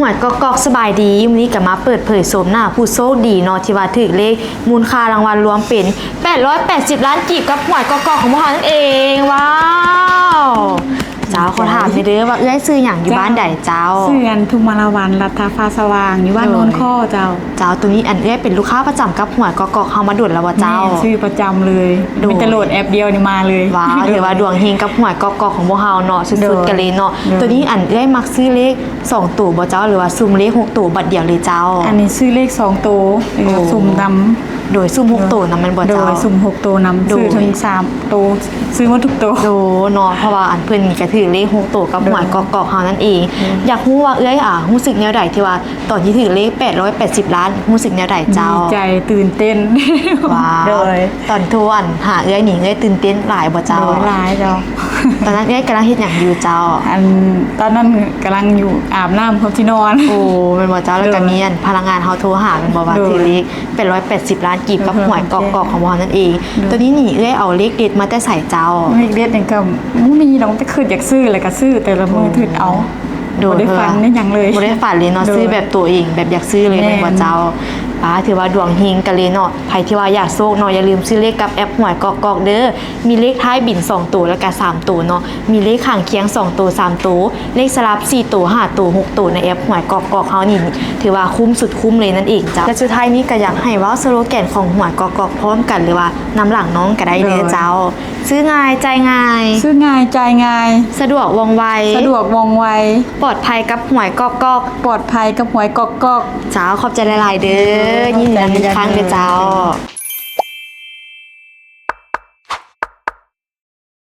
ຫວຍກອກໆ ສະບາຍດີ. ມື້ນີ້ກໍມາເປີດເຜີຍໂສມໜ້າຜູ້ໂຊກດີເນາະ ທີ່ວ່າຖືກເລກມູນຄ່າລາງວັນລວມເປັນ ແປດຮ້ອຍແປດສິບລ້ານກີບ ກັບຫວຍກອກໆ ຂອງພວກເຮົານັ້ນເອງ. ວ້າວ ເຈົ້າ ຂໍຖາມແດ່ເດີວ່າເອື້ອຍຊື່ຫຍັງ ຢູ່ບ້ານໃດເຈົ້າ? ເຈົ້າ ຊື່ອັນ ທຸມມະລາວັນ ລັດຖະຟ້າສະຫວ່າງ ຢູ່ບ້ານໂນນຄໍ້ເຈົ້າ. ເຈົ້າ ໂຕນີ້ອັນເອື້ອຍເປັນລູກຄ້າປະຈຳກັບຫວຍກອກໆ ເຮົາມາດົນແລ້ວບໍ່ເຈົ້າ? ແມ່ນ ຊື້ປະຈຳເລີຍ. ໂດຍ ມີແຕ່ໂຫຼດແອັບດຽວນີ້ມາເລີຍ. ວ້າວ ຖືວ່າດວງເຮງກັບຫວຍກອກໆ ຂອງພວກເຮົາເນາະ ສຸດໆ ກັນເລີຍເນາະ. ໂດຍ ໂຕນີ້ອັນເອື້ອຍມັກຊື້ເລກສອງໂຕບໍ່ເຈົ້າ ຫຼືວ່າຊຸ່ມເລກຫົກໂຕບັດດຽວເລີຍເຈົ້າ? ອັນນີ້ຊື້ເລກສອງໂຕ ໂອ້ ຊຸ່ມນຳ. ໂດຍ ຊຸ່ມຫົກໂຕນຳແມ່ນບໍ່ເຈົ້າ? ໂດຍ ຊຸ່ມຫົກໂຕນຳ. ໂດຍ ຊື້ທັງສາມໂຕ ຊື້ໝົດທຸກໂຕ. ໂດ ເນາະ ເພາະວ່າອັນເພິ່ນກໍຖືກເລກຫົກໂຕກັບຫວຍກອກໆ ເຮົານັ້ນເອງ. ໂດຍ ຢາກຮູ້ວ່າເອື້ອຍ ອາ ຮູ້ສຶກແນວໃດທີ່ວ່າ ຕອນທີ່ຖືກເລກ ແປດຮ້ອຍແປດສິບລ້ານ ຮູ້ສຶກແນວໃດເຈົ້າ? ດີໃຈ ຕື່ນເຕັ້ນ. ວ້າວ ໂດຍ ຕອນໂທອັນຫາເອື້ອຍນີ້ ເອື້ອຍຕື່ນເຕັ້ນຫຼາຍບໍ່ເຈົ້າ? ໂດຍ ຫຼາຍເຈົ້າ. ຕອນນັ້ນເອື້ອຍກຳລັງເຮັດຫຍັງຢູ່ເຈົ້າ? ອັນ ຕອນນັ້ນກຳລັງຢູ່ອາບນ້ຳ ພວມທີ່ນອນ. ໂອ້ ແມ່ນບໍ່ເຈົ້າ? ໂດຍ ແລ້ວກໍມີອັນພະນັກງານເຮົາໂທຫາແມ່ນບໍ່ວ່າ ໂດຍ ຖືກເລກ ແປດຮ້ອຍແປດສິບລ້ານກີບກັບຫວຍກອກໆ ຂອງພວກເຮົານັ້ນເອງ. ໂດຍ ໂຕນີ້ນີ້ເອື້ອຍເອົາເລກເດັດມາແຕ່ໃສເຈົ້າ? ເລກເດັດນີ້ກໍບໍ່ມີດອກ ແຕ່ຄິດຢາກຊື້ແລ້ວກໍຊື້ ແຕ່ລະມື້ ໂອ້ ຄິດເອົາ. ໂດຍ ບໍ່ໄດ້ຝັນອີ່ຫຍັງເລີຍ. ບໍ່ໄດ້ຝັນເລີຍເນາະ. ໂດຍ ຊື້ແບບໂຕເອງ ແບບຢາກຊື້ເລີຍ. ແມ່ນ ແມ່ນບໍ່ເຈົ້າ? ອາ ຖືວ່າດວງເຮງກັນເລີຍເນາະ. ໃຜທີ່ວ່າຢາກໂຊກເນາະ ຢ່າລືມຊື້ເລກກັບແອັບຫວຍກອກໆ ເດີ. ມີເລກທ້າຍບິນສອງໂຕ ແລ້ວກະສາມໂຕເນາະ. ມີເລກຂ້າງຄຽງສອງໂຕ ສາມໂຕ ເລກສະຫຼັບສີ່ໂຕ ຫ້າໂຕ ຫົກໂຕ ໃນແອັບຫວຍກອກໆ ເຮົານີ້ ຖືວ່າຄຸ້ມສຸດຄຸ້ມເລີຍນັ້ນເອງເຈົ້າ. ແລະ ສຸດທ້າຍນີ້ກໍຢາກໃຫ້ເວົ້າສະໂລແກນຂອງຫວຍກອກໆ ພ້ອມກັນ ຫຼືວ່ານຳຫຼັງນ້ອງກໍໄດ້ເດີເຈົ້າ. ໂດຍ ຊື້ງ່າຍ ຈ່າຍງ່າຍ ຊື້ງ່າຍ ຈ່າຍງ່າຍ ສະດວກວ່ອງໄວ ສະດວກວ່ອງໄວ ປອດໄພກັບຫວຍກອກໆ ປອດໄພກັບຫວຍກອກໆ. ເຈົ້າ ຂອບໃຈຫຼາຍໆ ເດີ. ໂດຍ ຍິນດີນຳອີກຄັ້ງເດີເຈົ້າ.